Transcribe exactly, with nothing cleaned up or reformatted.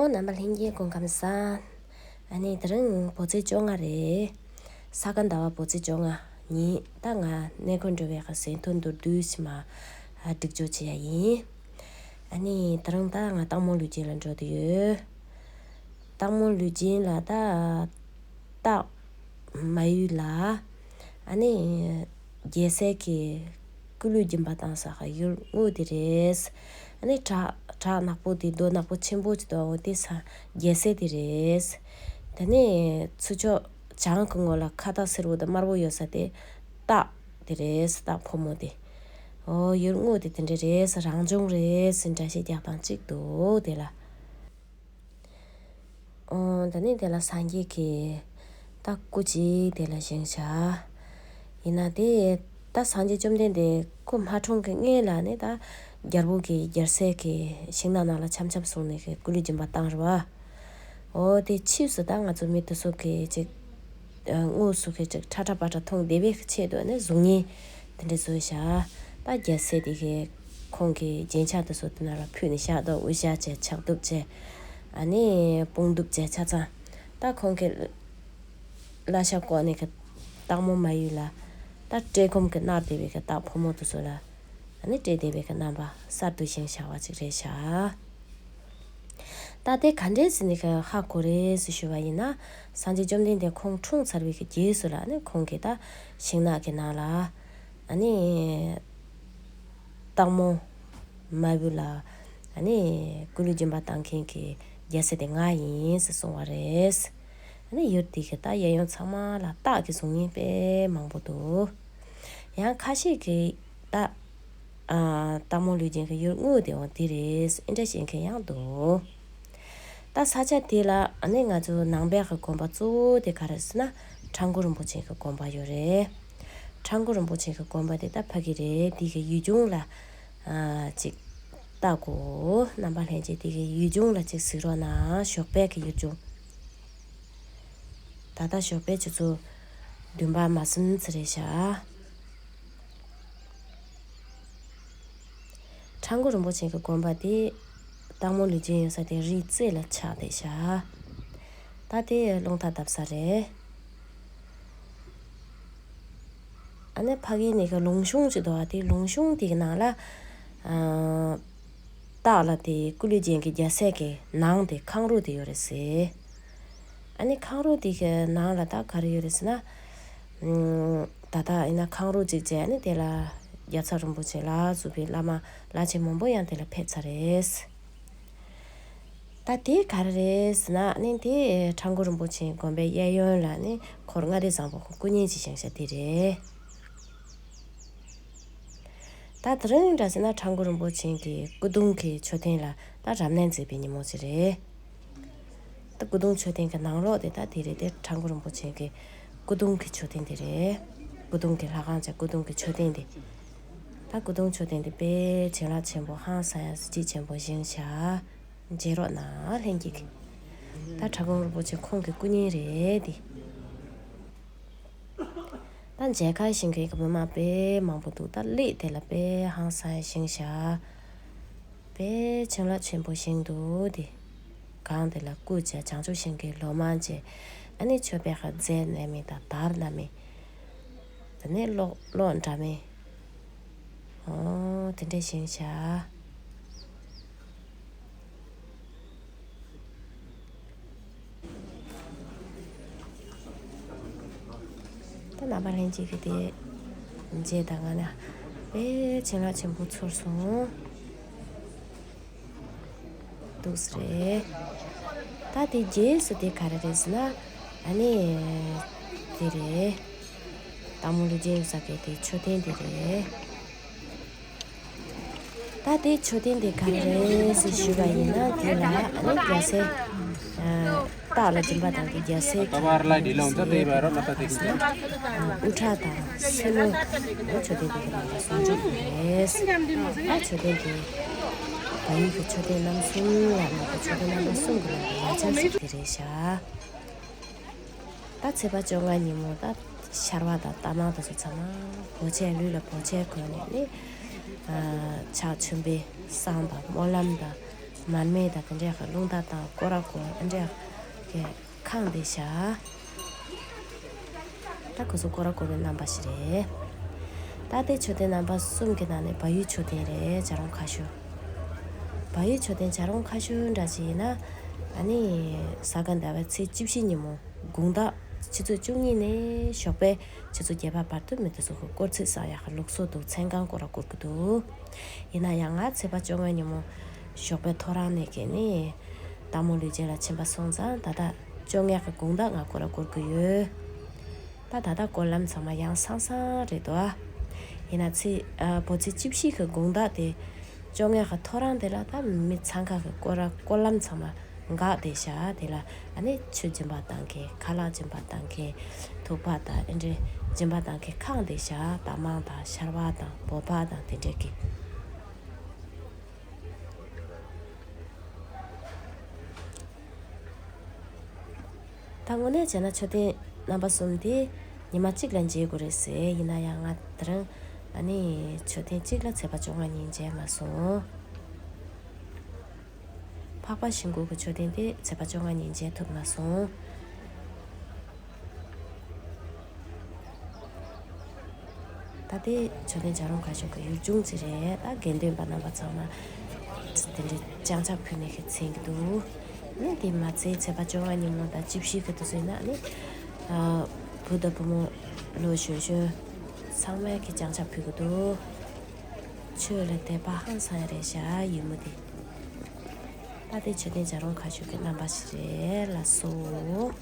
རྣམ་པ་ལྷན་རྒྱས་སྐུ་ཁམས་བཟང་། ཨ་ནི་དེ་རིང་བོད་ཚེས་བཅོ་ལྔ་རེད། ས་ག་ཟླ་བ་བོད་ཚེས་བཅོ་ལྔ་ཉིན་ད་ང་གནས་སྐོར་འགྲོ་བའི་གི་ཟིན་ཐོ་མདོར་བསྡུས་ཤིག་མ་སྒྲིག་སྦྱོར་བྱེད་ཡ་ཡིན། ཨ་ནི་དེ་རིང་ད་ང་སྟག་མོ་ལུས་སྦྱིན་ལ་འགྲོ་དུ་ཡོད། སྟག་མོ་ལུས་སྦྱིན་ལ་ད་སྟག་མ་ཡུལ་ལ་ཨ་ནི་རྒྱལ་སྲས་ཀྱི་སྐུ་ལུས་སྦྱིན་པ་བཏང་ས་གི་ཡུལ་དངོས་དེ་རེད། ཨ་ནི་བྲག་བྲག་ནག་པོ་དེ་རྡོ་ནག་པོ་ཆེན་པོ་ཅིག་འདུག་འོ་དེ་ས་རྒྱལ་སྲས་དེ་རེད། དེ་ནས་ཚུར་ཕྱོགས་བྱང་གི་ངོས་ལ་ཁ་བཏགས་སེར་པོ་དང་དམར་པོ་ཡོད་ས་དེ་སྟག་དེ་རེད། སྟག་ཕོ་མོ་དེ། ཨོ་ཡུལ་དངོས་དེ་དེ་འདྲ་རེད། རང་བྱུང་རེད་ཟེར་འགྲེལ་བཤད་རྒྱག་སྟངས་གཅིག་འདུག་དེ་ལ། ཨོ་ད་ནི་དེ་ལ་སངས་རྒྱས་ཀྱི་ད་སྐུ་གཅིག་དེ་ལ་བཞེངས་བཞག་ཡིན་ན་དེ་ད་སངས་རྒྱས་བཅོམ་ལྡན་འདས་སྐུ་མ་འཁྲུངས་ཀྱི་སྔོན་ལ་ནི་ད་རྒྱལ་པོ་གི་རྒྱལ་སྲས་ཀྱི་ཤིང་ནགས་ནང་ལ་འཆམ་འཆམ་སོང་ནས་ཀྱི་སྐུ་ལུས་སྦྱིན་པ་བཏང་རེད་བ། ཨོ་དེ་ཕྱིས་སུ་ད་ང་ཚོ་མི་དེ་ཚོ་གི་ཅིག་དངོས་སུ་གི་ཅིག་ཁྲ་ཁྲ་པ་ཁྲ་མཐོང་བདེ་བའི་ཆེད་དུ་ནི་གཟུགས་བརྙན་དེ་འདྲ་བཟོས་བཞག་ད་རྒྱལ་སྲས་དེ་གི་ཁོང་གི་རྒྱན་ཆ་དེ་ཚོ་དེ་ནང་ལ་ཕུད་ནས་བཞག་འདུག་དབུ་ཞྭ་བྱས་ཕྱག་གདུབ་བྱས་ཨ་ནི་དཔུང་གདུབ་བྱས་ཆ་ཚང་། ད་ཁོང་གི་བླ་ཞྭ་བཀོག་ནས་གི་སྟག་མོ་མ་ཡུལ་ལ་ད་བཀྲེས་སྐོམ་གི་མནར་བསྡད་པའི་གི་སྟག་ཕོ་མོ་དེ་ཚོ་ལ་ཨ་ནི་བཀྲེས་བསྡད་པའི་གི་རྣམ་པ་གསར་དུ་བཞེངས་བཞག་པ་ཅིག་རེད་བཞག་ད་དེ་ག་འདྲས་ཟེར་ནས་གི་ཧ་གོ་རེད་ཟེར་ཞུ་བ་ཡིན་ན། སངས་རྒྱས་བཅོམ་ལྡན་འདས་ཁོང་འཁྲུངས་ཚར་བའི་གི་རྗེས་སུ་ལ་ཨ་ནི་ཁོང་གི་ད་ཤིང་ནགས་ཀྱི་ནང་ལ་ཨ་ནི་སྟག་མོ་མ་བུ་ལ་ཨ་ནི་སྐུ་ལུས་སྦྱིན་པ་བཏང་མཁན་གྱི་རྒྱལ་སྲས་དེ་ང་ཡིན་ཟེར་གསུངས་པ་རེད། ཨ་ནི་ཡུལ་དེ་གི་ད་གཡས་གཡོན་ཚང་མ་ལ་སྟག་གི་གཟུགས་བརྙན་དཔེ་མང་པོ་འདུག་ཡང་ཁ་ཤས་ཀྱིས་ད་ཨ་སྟག་མོ་ལུས་སྦྱིན་གྱི་ཡུལ་དངོས་དེ་འོ་དེ་རེད་ཨེ་འདྲ་བཤད་མཁན་ཡང་འདུག་ད་ས་ཆ་དེ་ལ་ཨ་ནི་ང་ཚོ་ནང་པའི་གི་དགོན་པ་གཙོ་བོ་དེ་ག་རེ་ཟེར་ན་ཁྲ་འགུ་རིན་པོ་ཆེ་གི་དགོན་པ་ཡོད་རེད། ཁྲ་འགུ་རིན་པོ་ཆེ་གི་དགོན་པ་དེ་ད་ཕ་གི་རེད། དེ་གི་ཡུལ་ལྗོངས་ལ་ཨ་ཅིག་ལྟ་དགོས། རྣམ་པ་ལྷན་རྒྱས་དེ་གི་ཡུལ་ལྗོངས་ལ་ཅིག་གཟིགས་རོགས་གནང་། ཞོགས་པའི་གི་ཡུལ་ལྗོངས། ད་ལྟ་ཞོགས་པའི་ཆུ་ཚོད་བདུན་པ་མ་ཟིན་ཙམ་རེད་བཞག་ཁྲ་འགུ་རིན་པོ་ཆེ་གི་དགོན་པ་དེ་སྟག་མོ་ལུས་སྦྱིན་ཡོད་ས་དེ་རིའི་རྩེ་ལ་ཆགས་བསྡད་བཞག་ད་དེ་རླུང་རྟ་བརྡབ་ས་རེད། ཨ་ནི་ཕ་གི་ནས་གི་ལུང་གཤོང་ཅིག་འདུག་བ། དེ་ལུང་གཤོང་དེ་གི་ནང་ལ་ཨ་སྟག་ལ་དེ་སྐུ་ལུས་སྦྱིན་གྱི་རྒྱལ་སྲས་ཀྱི་ནང་དེ་ཁང་རོ་དེ་ཡོད་རེད་ཟེར། ཨ་ནི་ཁང་རོ་དེ་གི་ནང་ལ་ད་ག་རེ་ཡོད་རེད་ཟེར་ན། ཨུམ། ད་ལྟ་ཡིན་ན་ཁང་རོ་གཅིག་བྱས་ཨ་ནི་དེ་ལ་རྒྱལ་ཚབ་རིན་པོ་ཆེ་ལ་སོགས་པའི་བླ་མ་བླ་ཆེན་མང་པོ་ཡང་དེ་ལ་ཕེབས་ཚར་རེད། ད་དེ་ག་རེ་རེད་ཟེར་ན་ཨ་ནི་དེ་ཁྲ་འགུ་རིན་པོ་ཆེའི་དགོན་པའི་གཡས་གཡོན་ལ་ནི་འཁོར་མངའ་རིས་བཟང་པོ་གི་སྐུ་བརྙན་ཅིག་བཞེངས་ཤག་དེ་རེད། ད་དེ་རིང་འདྲ་ཟེར་ན་ཁྲ་འགུ་རིན་པོ་ཆེ་གི་སྐུ་གདུང་གི་མཆོད་རྟེན་ལ་ད་རབ་གནས་མཛད་པའི་ཉིན་མོ་ཅིག་རེད། ད་སྐུ་གདུང་མཆོད་རྟེན་གྱི་ནང་ལོགས་དེ་ད་དེ་རེད་དེ། ཁྲ་འགུ་རིན་པོ་ཆེ་གི་སྐུ་གདུང་གི་མཆོད་རྟེན་དེ་རེད། སྐུ་གདུང་གི་ལྷ་ཁང་བྱས་སྐུ་གདུང་གི་མཆོད་རྟེན་དེ། ད་སྐུ་གདུང་མཆོད་རྟེན་དེ་དཔེ་བྱིན་རླབས་ཆེན་པོ་ཧང་སང་ཡ་གཟི་བརྗིད་ཆེན་པོ་བཞེངས་ཤག་མཇལ་རོགས་གནང་ལྷན་རྒྱས་ཀྱིས། ད་ཁྲ་འགུ་རིན་པོ་ཆེ་ཁོང་གི་སྐུ་བརྙན་རེད་དེ། ད་མཇལ་ཁ་ཞུ་མཁན་གྱི་མི་མང་དཔེ་མང་པོ་འདུག་ད་གླུ་དེ་ལ་དཔེ་ཧང་སང་བཞེངས་བཞག་དཔེ་བྱིན་རླབས་ཆེན་པོ་བཞེངས་འདུག་དེ། སྒང་དེ་ལ་སྐུ་བྱས་བྱང་ཆུབ་ཤིང་གི་ལོ་མ་བྱས། ཨ་ནི་མཆོད་པའི་ཁ་རྫས་བསྣམས་མི་དང་དར་བསྣམས་མི། དེ་ནས་གློག་གློག་འདྲ་མི། ཨོ་དེ་འདྲས་བཞེངས་བཞག་ད་རྣམ་པ་ལྷན་རྒྱས་ཀྱིས་དེ་མཇལ་དང་ང་ནི་དཔེ་བྱིན་རླབས་ཆེན་པོ་ཚོར་སོང་། འདུག་སེ་རེད། ད་དེ་རྗེས་སུ་དེ་ག་རེ་རེད་ཟེར་ན། ཨ་ནི་དེ་རེད། སྟག་མོ་ལུས་སྦྱིན་ཡོད་ས་གི་དེ་མཆོད་རྟེན་དེ་རེད། ད་དེ་མཆོད་རྟེན་དེ་ག་རེ་རེད་ཟེར་ཞུས་པ་ཡིན་ན་དེ་ལ་ཨ་ནི་རྒྱལ་སྲས་སྟག་ལ་སྦྱིན་པ་བཏང་གི་རྒྱལ་སྲས་ཀྱི་དབུ་སྐྲ་དང་སེན་མོ་མཆོད་རྟེན་དེ་གི་ནང་ལ་ཟུང་འཇུག་རེད། ད་མཆོད་རྟེན་དེ་བལ་ཡུལ་གྱི་མཆོད་རྟེན་རྣམ་གསུམ་ལ་ནི་མཆོད་རྟེན་རྣམ་པ་གསུམ་གྱི་ནང་གི་ལག་ཆ་ཟེར་དེ་རེད་ཤག་ད་ཚེས་པ་བཅོ་ལྔ་ཉིན་མོ་ད་ཤར་བ་དང་རྟ་མང་དེ་ཚོ་ཚང་མ་བོ་ཆས་ལུས་ལ་བོ་ཆས་གོན་ནས་ནི་ཕྱག་མཆོད་པའི་བསང་དང་སྨོན་ལམ་དང་ མར་མེ་དང་དེ་འདྲའི་ཡག་གི་རླུང་རྟ་དང་སྐོར་ར་སྐོར་ཨ་འདྲའི་ཡག་གི་ཁང་དེ་བཞག་ད་ཁོ་ཚོ་སྐོར་ར་སྐོར་བའི་རྣམ་པ་ཞིག་རེད། ད་ལྟའི་མཆོད་རྟེན་རྣམ་པ་གསུམ་གྱི་ནང་ནས་བལ་ཡུལ་མཆོད་རྟེན་རེད། བྱ་རུང་ཁ་ཤོར། བལ་ཡུལ་མཆོད་རྟེན་བྱ་རུང་ཁ་ཤོར་འདྲ་ཞིག་ཡིན་ན། ཨ་ནི་ས་ག་ཟླ་བའི་ཚེས་བཅུ་བཞི་ཉིན་མོ་དགོང་དག་ཆུ་ཚོད་བཅུ་གཉིས་ནས་ཞོགས་པའི་ཆུ་ཚོད་བརྒྱད་པ་བར་དུ་མི་དེ་ཚོ་གི་སྐོར་ཚིགས་བསགས་ཡག་གི་ལུགས་སྲོལ་འདུག་མཚན་གང་སྐོར་ར་སྐོར་གི་འདུག་ཡིན་ན་ཡང་ང་ཚེས་པ་བཅོ་ལྔ་ཉིན་མོ་ཞོགས་པའི་ཐོ་རངས་ནས་གི་ནི་སྟག་མོ་ལུས་རྗེས་ལ་ཕྱིན་པ་སོང་ཙང་ད་ལྟ་བཅོ་ལྔ་གི་དགོང་དག་ང་སྐོར་ར་སྐོར་གི་ཡོད། ད་ད་ལྟ་སྐོར་ལམ་ཚང་མ་ཡང་སང་སང་རེད་དོ། ཡིན་ན་ཚེ་ཨ་བོད་ཚེས་བཅུ་བཞི་གི་དགོང་དག་དེ་བཅོ་ལྔ་གི་ཐོ་རངས་དེ་ལ་ད་མི་ཚང་ཁ་གི་སྐོར་ར་སྐོར་ལམ་ཚང་མ་འགག་བསྡད་ཤག་དེ་ལ་ཨ་ནི་ཆུ་སྦྱིན་པ་བཏང་མཁན། ཁ་ལག་སྦྱིན་པ་བཏང་མཁན། ཐུག་པ་དང་ཨེ་འདྲའི་སྦྱིན་པ་བཏང་མཁན་ཁང་བསྡད་ཤག་རྟ་མང་དང་ཤར་བ་དང་བོད་ཕག་དང་དེ་འདྲས་ཀྱི། ད་དངོས་གནས་བྱས་ན་མཆོད་རྟེན་རྣམ་པ་གསུམ་དེ་ཉི་མ་གཅིག་ལ་མཇལ་དགོས་རེད་ཟེར། ཡིན་ན་ཡང་ང་དེ་རིང་ཨ་ནི་མཆོད་རྟེན་གཅིག་ལ་ཚེས་པ་བཅོ་ལྔ་ཉིན་མཇལ་མ་སོང་། འཕགས་པ་ཤིང་ཀུན་གྱི་མཆོད་རྟེན་དེ་ཚེས་པ་བཅོ་ལྔ་ཉིན་མཇལ་ཐུབ་མ་སོང་། ད་ལྟའི་མཆོད་རྟེན་བྱ་རུང་ཁ་ཤོར་གྱི་ཡུལ་ལྗོངས་ཅིག་རེད། ད་དགེ་འདུན་པ་རྣམ་པ་ཚང་མ་དེ་འདྲའི་བརྐྱང་ཕྱག་ཕུལ་ནས་ཤིག་མཚན་གྱི་འདུག་ནི་དེ་མ་ཚད་ཚེས་པ་བཅོ་ལྔ་ཉིན་མོ་དང་བཅུ་བཞི་གི་དུས་ཚོད་ན་ནི་ཨ་བུ་དང་བུ་མོ་ལོ་གཞོན་གཞོན་ཚང་མས་ཀྱི་བརྐྱང་ཕྱག་ཕུལ་གྱི་འདུག་ཆོས་ལ་དད་པ་ཧང་སང་ཡ་རེད་ཤག་ཡུལ་མི་དེ། ད་དེ་མཆོད་རྟེན་བྱ་རུང་ཁ་ཤོར་གྱི་རྣམ་པ་ཞིག་རེད་ལགས་སོ།